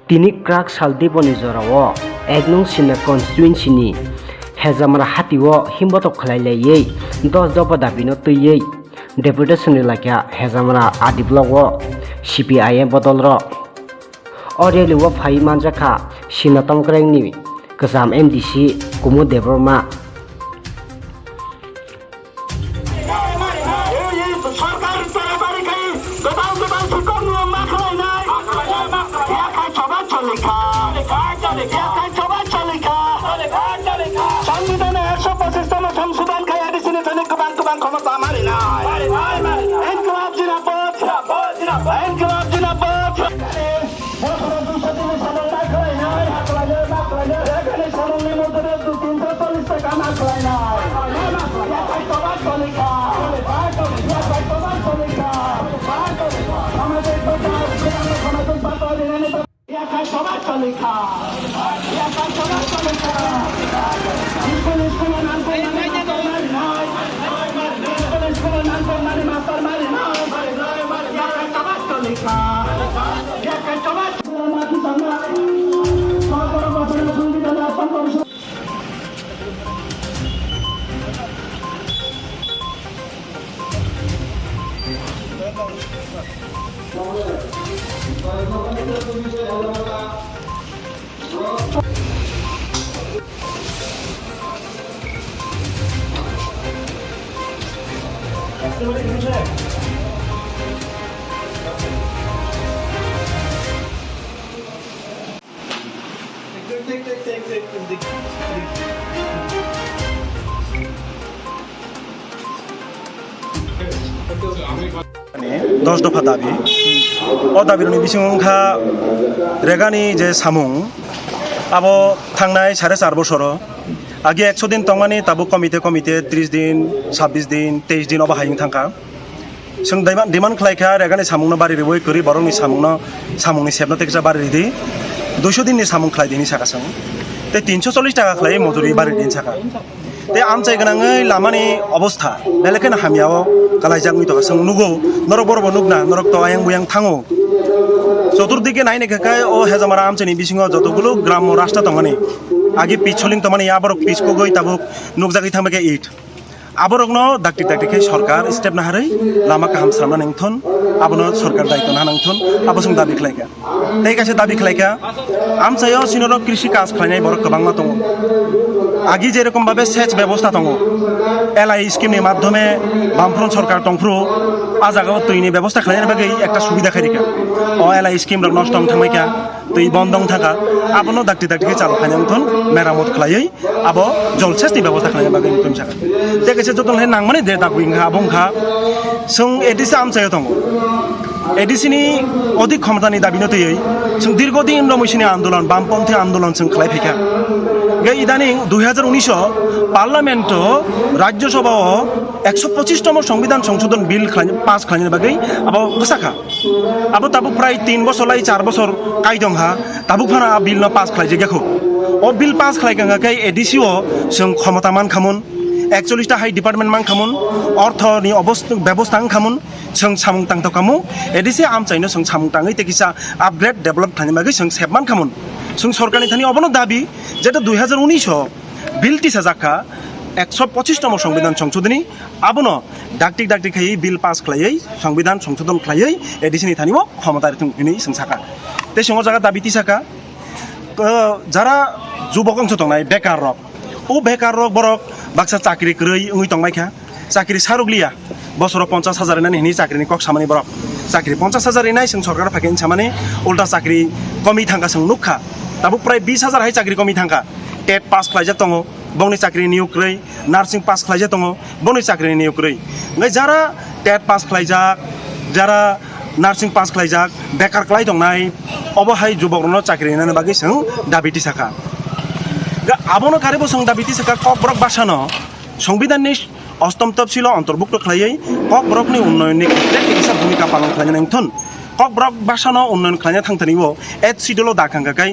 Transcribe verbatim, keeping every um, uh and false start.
Tini kwrak sal Diponi jorao ek nung Sinda constituency ni Hejamra hatio himbotok khlai laiwi dos dopha dabino twiwi deputation rilai kha Hejamra A D block o C P I M bodol rok. O rally o phai manjak kha Sinda Tongkreng ni kwcham M D C Kumud Debbarma. Sorkar chorapari khai, kwtal kwtal swkang niyom ma khlainai. Yakhai choba cholikha. Yakhai choba cholikha. Sangbidhano ekso pochis tomo songsodhon khai A D C ni thani kwbang kwbang khomota marinai. Inkwlab jindabad. Inkwlab jindabad. Bosoro duiso tini samung ma khlainai, ma khlainai, ma khlainai. Rega ni samung ni modde dui tinso chollish taka ma khlainai. Yakhai choba cholikha. Yakhai choba cholikha. Samajik bachao, samajik bachao, yakhai choba cholikha. Yakhai choba cholikha. School, school o nang tongmani master marinai. School, school o nang tongmani master marinai. Yakhai choba cholikha. Dos dopha dabi. O dabirokni bisingo wngkha Regani je samung, abo thangnai sare char bosoro agi ekso din tongmani, tabuk komite komite tris din, sabbish din, teis din obo hai wng thangkha. Chwng dema-, demand khlai kha, Regani samungno bari riwi kwrwi borokni samungno, samungni sepno tei kisa bari ridi. Duiso dinni samung khlai di hinwi saka chwng. Tei tinso chollish taka khlai mojuri bari di hinwi saka. Tei amchai gwnangwi lamani obostha belai kheno hamya o kalaijak wngwi tongkha. Chwng nugo, norok borokbo nukna, norok to ayang buyang thango. Choturdike nai naikha khe o Hejamara amchaini bisingo jotogulo gramo rasta tongmani, agi pitch soling tongmani, aborok pitch kogwi tabuk nukjagwi thangbai khe it. Aborokno dakti dakti khe sorkar step naharwi lama kaham swnamna nangthun, abono sorkar daitwna nangthun, abo chwng dabi khlaikha. Tei kaisa dabi khlaikha, amchaio chini oro krishi kaj khlainai borok kwbangma tongo. Agi jerokom babe sech bebosta tongo, L I scheme ni madhyome Bamfront sorkar tongphuru, a jagao twini bebosta khlainani bagwi ekta subida khairikha. O L I scheme rok nosto wng thangbaikha, twi bondong thangkha, abono dakti dakti khe chalu khaina wngthun, meramot khlaiwi abo jol sesni bebosta khlaina bagwi wngthun sakha. Tei kaisa joto hai nangmani je dagwi wngkha, abo wngkha chwng A D C amchaio tongo. A D C ni odik khomotani dabino twiwi chwng dirgo din romwi sini andolon, bamponthi andolon chwng khlai phaikha. Ge idaning dui hajar unis o parliament o, Rajya Sabha o ekso pochis tomo Songbidan Songshodhon Bill khlai, pass khlaina bagwi abo bwsakha. Abo tabuk prai tin bosor lai char bosor kai tong ha, tabuk phano a bill no pass khlai jagya kho. O bill pass khlai kha khe A D C o chwng khomota man khamun, ekchollish ta hai department man khamun, ortho ni obost-, bebosta wng khamun, chwng samung tang tok khamu, A D C amchaino chwng samung tangwi tei kisa upgrade develop khlaina bagwi chwng sep man khamun. Chwng sorkar ni thani obono dabi, jeto dui hajar unis o bill tisa jakha, ekso pochis tomo Songbidan Songshodhoni, abono dakti dakti khaiwi bill pass khlaiwi, Songbidan Songshodhon khlaiwi, A D C ni thani o khomota rithung hinwi chwng sakha. Tei chwng o jaga dabi tisakha, uh, jara jubok wngsa tongnai bekar rok. O bekar rok borok baksa chakri kwrwi wngwi tongbaikha. Chakri sarukliya. Bosoro ponchas hajar rinani hinwi chakrini kok samani borok. Chakri ponchas hajar rinai chwng sorkar phaikhe hinwi samani ulta chakri komi thangkha chwng nukha. Tabuk prai bis hajar hai chakri komi thangkha. TET pass khlaijak tongo, bongni chakrini niyok kwrwi, nursing pass khlaijak tongo, bongni chakrini niyok kwrwi. Hwnkhe jara TET pass khlaijak, jara nursing pass khlaijak, bekar kwlai tongnai, obo hai jubokrokno chakri rinani bagwi chwng dabi tisakha. Ga-, abono karibo chwng dabi tisakha Kokborok bhasano, Songbidanni ostom topsilo ontorbukto khlaiwi Kokborokni unnayonni kisa bhumika palon khlaina nangthun. Kokborok bhasano unnayon khlaina thangthani o Eighth Schedule o dak hangkha khe